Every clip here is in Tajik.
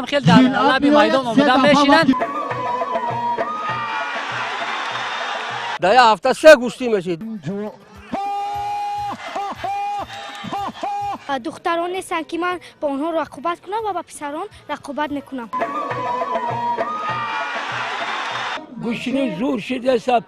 Анам хел дар лаби майдон омода мешинанд. Дар як ҳафта се гӯштӣ мешид. Духтарон нестанд, ки ман бо онҳо рақобат кунам ва ба писарон рақобат мекунам. Гӯштини зур шидаса.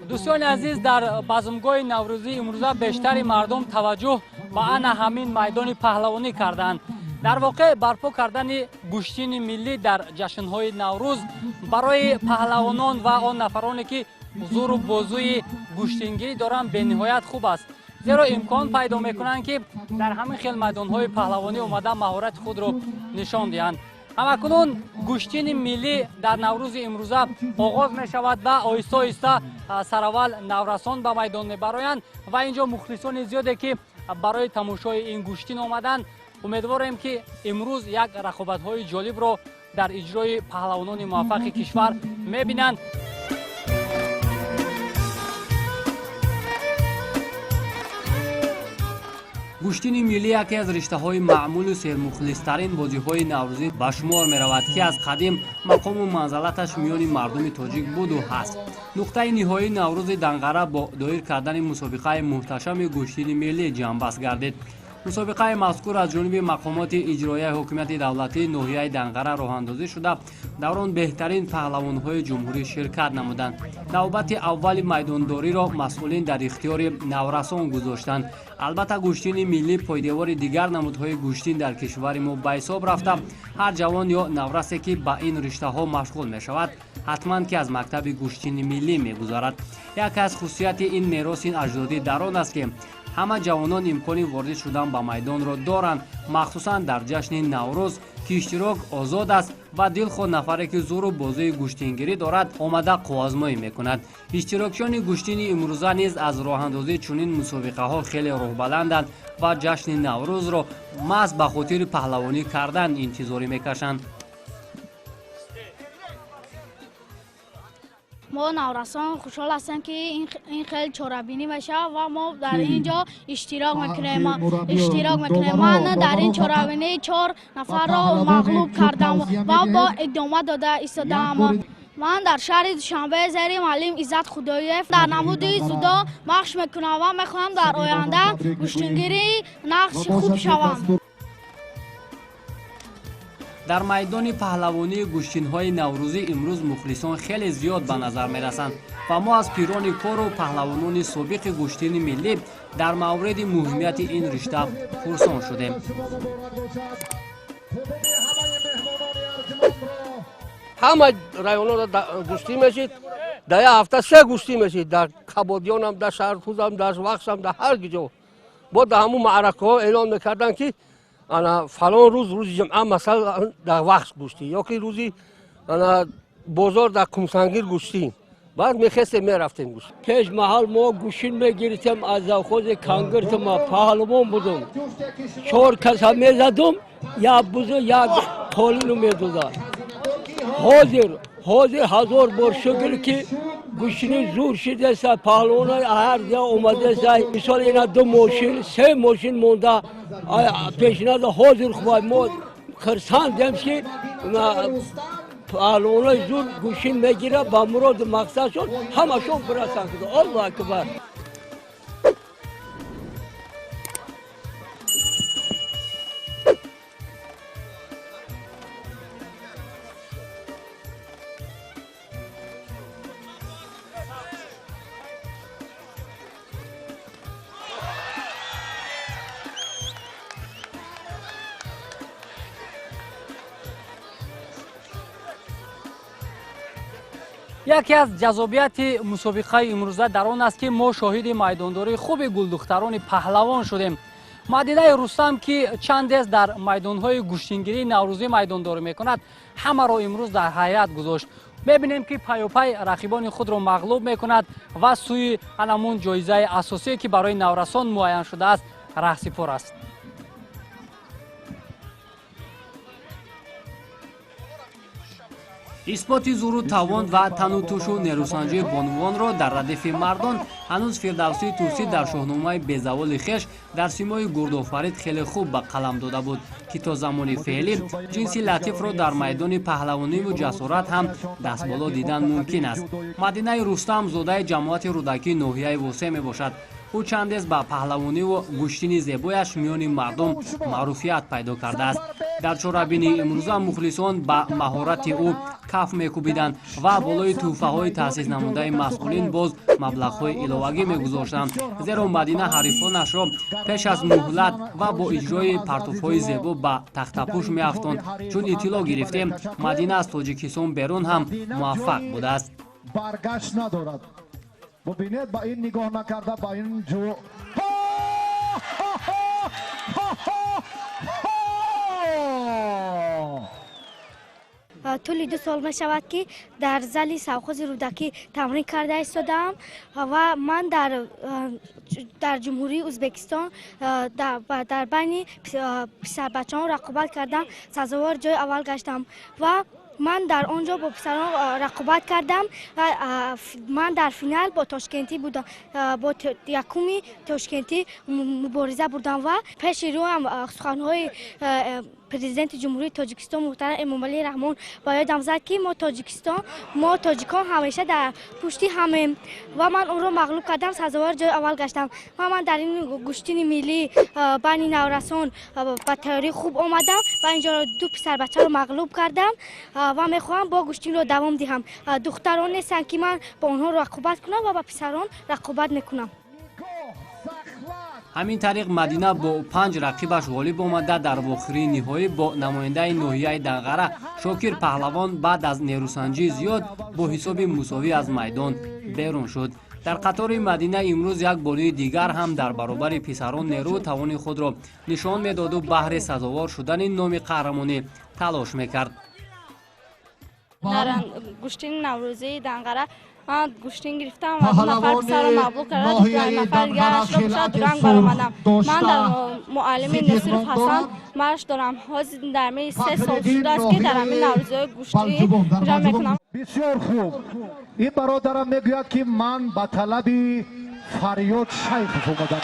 Дӯстони азиз, дар базмгоҳи наврӯзӣ имрӯза бештари мардум таваҷҷӯҳ ба ана ҳамин майдони паҳлавонӣ карданд. Дар воқеъ, барпо кардани гӯштини миллӣ дар ҷашнҳои Наврӯз барои паҳлавонон ва он нафароне, ки зуру бозуи гӯштингирӣ доранд, бениҳоят хуб аст, зеро имкон пайдо мекунанд, ки дар ҳамин хел майдонҳои паҳлавонӣ омада маҳорати худро нишон диҳанд. Ҳамакунун гӯштини миллӣ дар Наврӯзи имрӯза оғоз мешавад ва оҳиста оҳиста сараввал наврасон ба майдон мебароянд ва ин ҷо мухлисони зиёде, ки барои тамошои ин гӯштин омаданд. Умедворем, ки имрӯз як рақобатҳои ҷолибро дар иҷрои паҳлавонони муваффақи кишвар мебинанд. Гӯштини миллӣ яке аз риштаҳои маъмулу сермухлистарин бозиҳои наврӯзӣ ба шумор меравад, ки аз қадим мақому манзалаташ миёни мардуми тоҷик буду ҳаст. Нуқтаи ниҳоии Наврӯзи Данғара бо доир кардани мусобиқаи муҳташами гӯштини миллӣ ҷамъбаст гардид. Мусобиқаи мазкур аз ҷониби мақомоти иҷроияи ҳокимияти давлатии ноҳияи Данғара роҳандозӣ шуда, дар он беҳтарин паҳлавонҳои ҷумҳурӣ ширкат намуданд. Навбати аввали майдондориро масъулин дар ихтиёри наврасон гузоштанд. Албатта, гӯштини миллӣ пойдевори дигар намудҳои гӯштин дар кишвари мо ба ҳисоб рафта, ҳар ҷавон ё наврасе, ки ба ин риштаҳо машғул мешавад, ҳатман ки аз мактаби гӯштини миллӣ мегузарад. Яке аз хусусияти ин мероси аҷдодӣ дар он аст, ки ҳама ҷавонон имкони ворид шудан ба майдонро доранд, махсусан дар ҷашни Наврӯз, ки иштирок озод аст ва дилхоҳ нафаре, ки зуру бозии гӯштингирӣ дорад, омада қувваозмоӣ мекунад. Иштирокчиёни гӯштини имрӯза низ аз роҳандозии чунин мусобиқаҳо хеле рӯҳбаланданд ва ҷашни Наврӯзро маҳз ба хотири паҳлавонӣ кардан интизорӣ мекашанд. Мо наврасон хушҳол ҳастем, ки ин хел чорабинӣ мешавад ва мо дар ин ҷо иштирок мекунем. Ман дар ин чорабинӣ чор нафарро мағлуб кардам ва бо идома дода истодаам. Ман дар шаҳри Душанбе зери муаллим Иззат Худоев дар намуди дзюдо машқ мекунам ва мехоҳам дар оянда гӯштингири нақши хуб шавам. Дар майдони паҳлавонии гӯштинҳои наврӯзӣ имрӯз мухлисон хеле зиёд ба назар мерасанд ва мо аз пирони кору паҳлавонони собиқи гӯштини миллӣ дар мавриди муҳимияти ин ришта пурсон шудем. Ҳама районҳоро гӯштӣ мешид. Дар як ҳафта се гӯштӣ мешид, дар Кабодиёнам, дар Шаҳртузам, дар Вахшам, дар ҳар ҷо. Бо дар ҳамун маъракаҳо эълон мекарданд, ки ана фалон рӯз, рӯзи ҷумъа, масалан, дар Вахш гӯштӣ ё ки рӯзи ана бозор дар Кумсангир гӯштӣ. Баъд мехестем, мерафтем гӯшт. Пеш маҳал мо гӯштин мегирифтем аз завхози Кангиртима, паҳлавон будум. Чор каса мезадум, як бузу, як қолину медода. Ҳозир ҳазор бор шукр, ки гӯштини зур шидеса, паҳлавонои ҳар ҷо омадеса. Мисол, ина ду мошин, се мошин монда пешинада. Ҳозир хуба, мо хирсандем, ки паҳлавонои зур гӯштин мегира, ба муроду мақсадшон ҳамашон бирасанд. Аллоҳу акбар! Яке аз ҷаззобияти мусобиқаи имрӯза дар он аст, ки мо шоҳиди майдондории хуби гулдухтарони паҳлавон шудем. Мадинаи Рустам, ки чандест дар майдонҳои гӯштингирии наврӯзӣ майдондорӣ мекунад, ҳамаро имрӯз дар ҳайрат гузошт. Мебинем, ки паёпай рақибони худро мағлуб мекунад ва сӯи анамун ҷоизаи асосие, ки барои наврасон муайян шудааст, раҳсипор аст. Исботи зуру тавон ва тану тушу нерӯсанҷии бонувонро дар радифи мардон ҳанӯз Фирдавсии Тӯсӣ дар шоҳномаи безаволи хеш дар симои Гурдофарид хеле хуб ба қалам дода буд, ки то замони феълӣ ҷинси латифро дар майдони паҳлавониву ҷасорат ҳам дастболо дидан мумкин аст. Мадинаи Рустам зодаи ҷамоати Рӯдакии ноҳияи Восе мебошад. Ӯ чандез ба паҳлавониву гӯштини зебояш миёни мардум маъруфият пайдо кардааст. Дар чорабинии имрӯза мухлисон ба маҳорати ӯ каф мекӯбиданд ва болои тӯҳфаҳои таъсис намудаи масъулин боз маблағҳои иловагӣ мегузоштанд, зеро Мадина ҳарифонашро пеш аз муҳлат ва бо иҷрои партуфҳои зебо ба тахтапӯш меафтонд. Чун иттилоъ гирифтем, Мадина аз Тоҷикистон берун ҳам муваффақ будааст. Баргашт надорад. Бубинед, ба ин нигоҳ накарда, ба ин ҷо Тӯли 2 сол мешавад, ки дар зали совхози Рӯдакӣ тамрин карда истодаам ва ман дар Ҷумҳурии Ӯзбекистон дар байни писарбачаҳон рақобат кардам, сазовор ҷои аввал гаштам ва ман дар он ҷо бо писарон рақобат кардам ва ман дар финал бо тошкентӣ будам, бо якуми тошкентӣ мубориза бурдам ва пеши рӯям суханҳои президенти Ҷумҳурии Тоҷикистон муҳтарам Эмомалӣ Раҳмон ба ёдам зад, ки мо Тоҷикистон, мо тоҷикон ҳамеша дар пушти ҳамем ва ман онро мағлуб кардам, сазовор ҷои аввал гаштам ва ман дар ин гӯштини миллӣ байни наврасон ба тайёрии хуб омадам ва инҷоро ду писарбачаро мағлуб кардам ва мехоҳам бо гӯштинро давом диҳам. Духтарон нестанд, ки ман бо онҳо рақобат кунам ва ба писарон рақобат мекунам. Ҳамин тариқ Мадина бо 5 рақибаш ғолиб омада, дар вохӯрии ниҳоӣ бо намояндаи ноҳияи Данғара Шокир Паҳлавон баъд аз нерӯсанҷии зиёд бо ҳисоби мусовӣ аз майдон берун шуд. Дар қатори Мадина имрӯз як бонуи дигар ҳам дар баробари писарон нерӯ тавони худро нишон медоду баҳри сазовор шудани номи қаҳрамонӣ талош мекард. Дар гӯштини наврӯзии Данғара ман гӯштин гирифтам ва 2 нафар писарро мағлуб карда, 2 нафар дигарашро бошад дуранг баромадам. Ман дар муаллими Носиров Ҳасан марш дорам. Ҳозир дар ми 3 сол шудааст, ки дар ҳамин наврӯзиҳои гӯштӣ иҷро мекунам. Бисёр хуб. Ин бародарам мегӯяд, ки ман ба талаби Фарёд Шайхов омадам.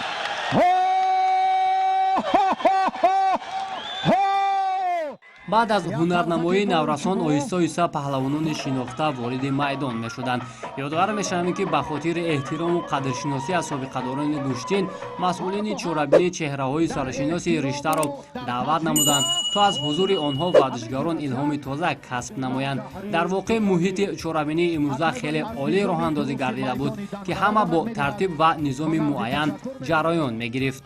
Баъд аз ҳунарнамоии наврасон оҳиста оҳиста паҳлавонони шинохта вориди майдон мешуданд. Ёдовар мешавем, ки ба хотири эҳтирому қадршиносӣ аз собиқадорони гӯштин масъулини чорабинӣ чеҳраҳои саршиноси риштаро даъват намуданд, то аз ҳузури онҳо варзишгарон илҳоми тоза касб намоянд. Дар воқеъ муҳити чорабинии имрӯза хеле олӣ роҳандозӣ гардида буд, ки ҳама бо тартиб ва низоми муайян ҷараён мегирифт.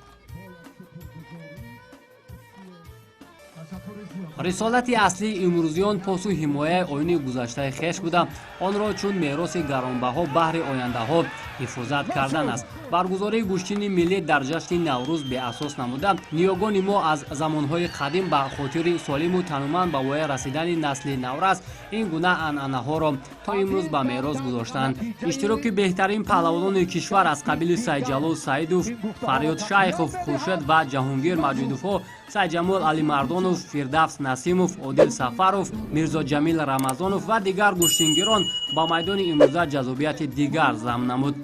Рисолати аслии имрӯзиён посу ҳимояи оини гузаштаи хеш буда, онро чун мероси гаронбаҳо баҳри ояндаҳо ҳифозат кардан аст. Баргузории гӯштини миллӣ дар ҷашни Наврӯз беасос намуда, ниёгони мо аз замонҳои қадим ба хотири солиму тануманд ба воя расидани насли наврас ин гуна анъанаҳоро то имрӯз ба мерос гузоштанд. Иштироки беҳтарин паҳлавонони кишвар аз қабили Сайдҷалол Саидов, Фарёд Шайхов, Хуршед ва Ҷаҳонгир Маҷидовҳо, Сайдҷамол Алимардонов, Фирдавс Насимов, Одил Сафаров, Мирзоҷамил Рамазонов ва дигар гӯштингирон ба майдони имрӯза ҷазобияти дигар зам намуд.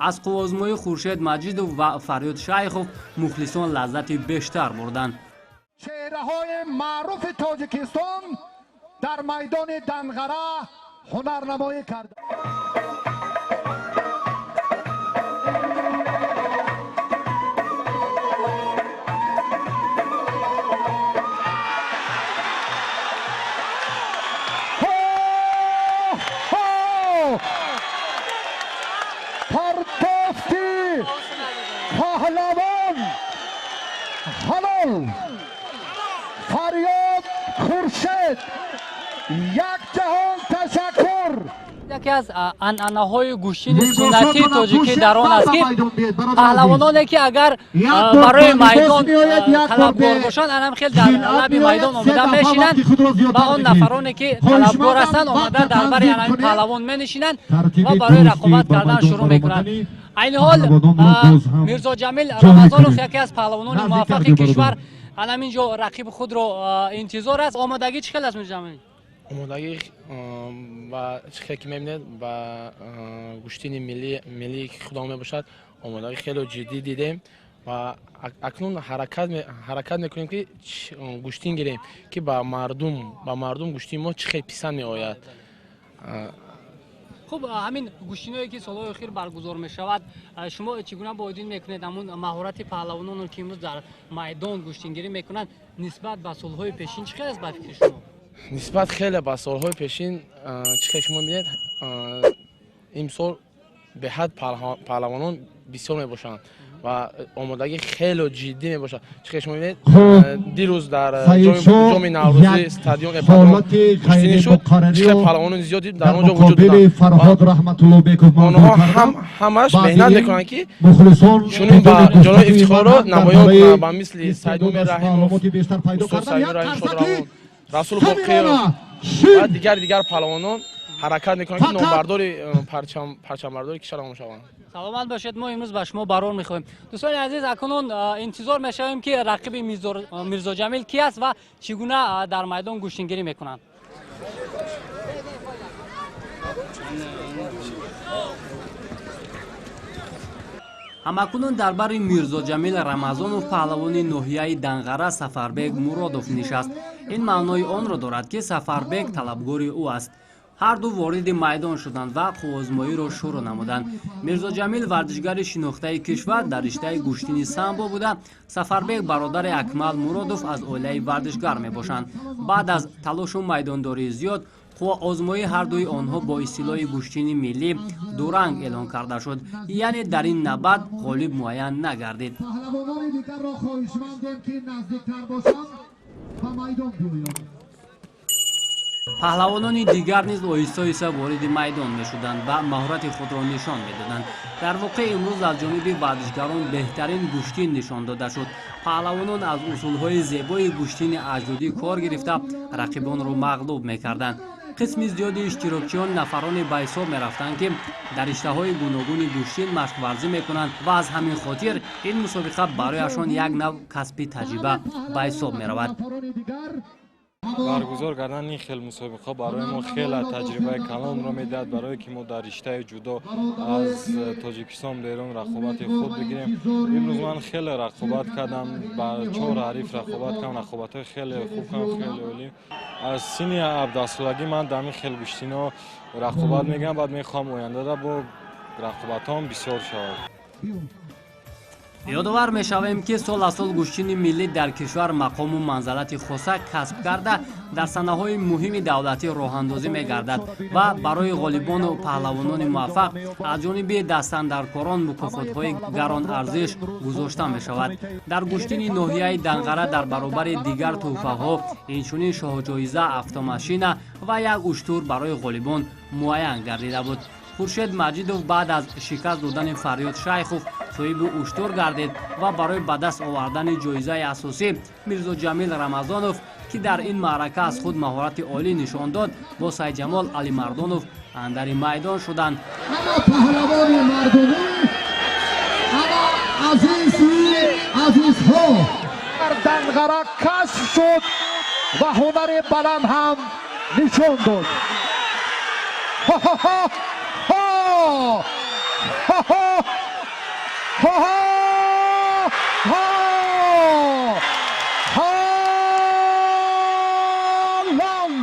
Аз қувваозмоии Хуршед Маҷидов ва Фарёд Шайхов мухлисон лаззати бештар бурданд. Чеҳраҳои маъруфи Тоҷикистон дар майдони Данғара ҳунарнамоӣ кард. Партофти паҳлавон ҳалол Фарёд Хуршед, як ҷаҳон ташаккур. Яке аз анъанаҳои гӯштини суннатии тоҷикӣ дар он аст, ки паҳлавононе, ки агар барои майдон талабгор бошанд, анам хел дар лаби майдон омода мешинанд ва он нафароне, ки талабгор ҳастанд, омода дар бари анами паҳлавон менишинанд ва барои рақобат кардан шурӯъ мекунанд. Айни ҳол Мирзоҷамил Рамазонов, яке аз паҳлавонони муваффақи кишвар, анамин ҷо рақиби худро интизор аст. Омодагӣ чӣ хел аст, Мирзоҷамил? Омодагӣ ба чӣ ки мебинед, ба гӯштини миллии ки худо мебошад, омодагӣ хеле ҷиддӣ дидем ва акнун ҳаракат мекунем, ки гӯштин гирем, ки ба мардум гӯштини мо чӣ хел писанд меояд. Хуб, ҳамин гӯштиное ки солҳои охир баргузор мешавад, шумо чӣ гуна боидин мекунед ҳамун маҳорати паҳлавононро, ки имрӯз дар майдон гӯштингирӣ мекунанд, нисбат ба солҳои пешин чӣ хел аст ба фикри шумо? Нисбат хеле ба солҳои пешин, чӣ хел шумо мебинед, имсол беҳад паҳлавонон бисёр мебошанд ва омодагӣ хеле ҷиддӣ мебошад. Чӣ хел шумо мебинед, дирӯз дар ҷоми Наврӯзӣ стадион гӯштинӣ шуд, чӣ хел паҳлавонони зиёди дар он ҷо вуҷуд буданд. Онҳо ҳамаш меҳнат мекунанд, ки чунин ба ҷонои ифтихорро намоён кунанд, ба мисли Саидмумин Раҳимов, устод Саидмумин Раҳимов Шодравон, Расул Боқиев ва дигар паҳлавонон ҳаракат мекунанд, ки номбардори парчамбардори кишварамон шаванд. Саломат бошед. Мо имрӯз ба шумо барор мехоҳем. Дӯстони азиз, акнун интизор мешавем, ки рақиби Мирзоҷамил ки аст ва чӣ гуна дар майдон гӯштингирӣ мекунанд. Ҳамакунун дар бари Мирзоҷамил Рамазонов паҳлавони ноҳияи Данғара Сафарбек Муродов нишаст. Ин маънои онро дорад, ки Сафарбек талабгори ӯ аст. Ҳар ду вориди майдон шуданд ва қувваозмоиро шурӯъ намуданд. Мирзоҷамил варзишгари шинохтаи кишвар дар риштаи гӯштини самбо буда, Сафарбек бародари Акмал Муродов аз оилаи варзишгар мебошанд. Баъд аз талошу майдондории зиёд, қувваозмоии ҳар дуи онҳо бо истилоҳи гӯштини миллӣ дуранг эълон карда шуд, яъне дар ин набард ғолиб муайян нагардид. Паҳлавонони дигарро хоҳишмандем, ки наздиктар бошанд, ба майдон биёянд. Паҳлавонони дигар низ оҳиста оҳиста вориди майдон мешуданд ва маҳорати худро нишон медоданд. Дар воқеъ имрӯз аз ҷониби варзишгарон беҳтарин гӯштин нишон дода шуд. Паҳлавонон аз усулҳои зебои гӯштини аҷдодӣ кор гирифта, рақибонро мағлуб мекарданд. Қисми зиёди иштирокчиён нафароне ба ҳисоб мерафтанд, ки дар риштаҳои гуногуни гӯштин машқварзӣ мекунанд ва аз ҳамин хотир ин мусобиқа барояшон як нав касби таҷриба ба ҳисоб меравад. Баргузор кардани ин хел мусобиқа барои мо хеле таҷрибаи калонро медиҳад, барое ки мо дар риштаи ҷудо аз Тоҷикистон берун рақобати худ бигирем. Имрӯз ман хеле рақобат кардам, ба 4 ҳариф рақобат кардам, рақобатҳои хеле хуб кардам, хеле олӣ. Аз синни 17-солагӣ ман дар ин хел гӯштино рақобат мегирам, баъд мехоҳам ояндада бо рақобатҳоам бисёр шавад. Ёдовар мешавем, ки сол аз сол гӯштини миллӣ дар кишвар мақому манзалати хоса касб карда, дар санаҳои муҳими давлатӣ роҳандозӣ мегардад ва барои ғолибону паҳлавонони муваффақ аз ҷониби дастандаркорон мукофотҳои гаронарзиш гузошта мешавад. Дар гӯштини ноҳияи Данғара дар баробари дигар тӯҳфаҳо инчунин шоҳҷоиза, автомашина ва як уштур барои ғолибон муайян гардида буд. Хуршед Маҷидов баъд аз шикаст додани Фарёд Шайхов соҳиби уштур гардид ва барои ба даст овардани ҷоизаи асосӣ Мирзоҷамил Рамазонов, ки дар ин маърака аз худ маҳорати олӣ нишон дод, бо Сайҷамол Алимардонов андари майдон шуданд. Ҳама паҳлавони мардумӣ, ҳама азизи азизҳо, Данғара кашф шуд ва ҳунари баланд ҳам нишон дод. Ҳо-ҳо-ҳо! Ҳо-ҳо! Ҳо-ҳо! Ҳо! Ҳалол!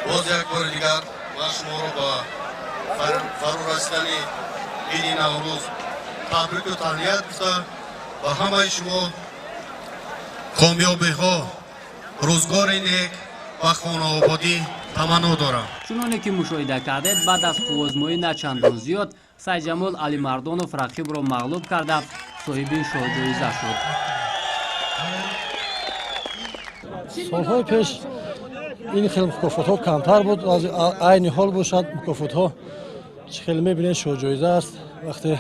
Боз як бори дигар ман шуморо ба фарорасидани иди Наврӯз табрику таҳният гуфта, ба ҳамаи шумо комёбиҳо, рӯзгори нек ва хонаободӣ таманно дорам. Чуноне ки мушоҳида кардед, баъд аз қувваозмоӣ на чандон зиёд Сайҷамол Алимардонов рақибро мағлуб карда, соҳиби шоҳҷоиза шуд. Солҳои пеш ин хел мукофотҳо камтар буд, айни ҳол бошад мукофотҳо чӣ хел мебинед, шоҳҷоиза аст. Вақте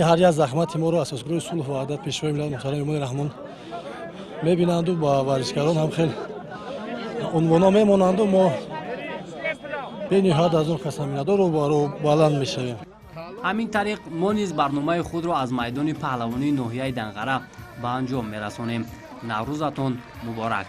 ҳар як заҳмати моро асосгузори сулҳу ваҳдат, Пешвои миллат муҳтарам Эмомалӣ Раҳмон мебинанду ба варзишгарон ҳам хел унвонҳо мемонанду мо бениҳоят аз он касаминадору баланд мешавем. Ҳамин тариқ мо низ барномаи худро аз майдони паҳлавонии ноҳияи Данғара ба анҷом мерасонем. Наврӯзатон муборак.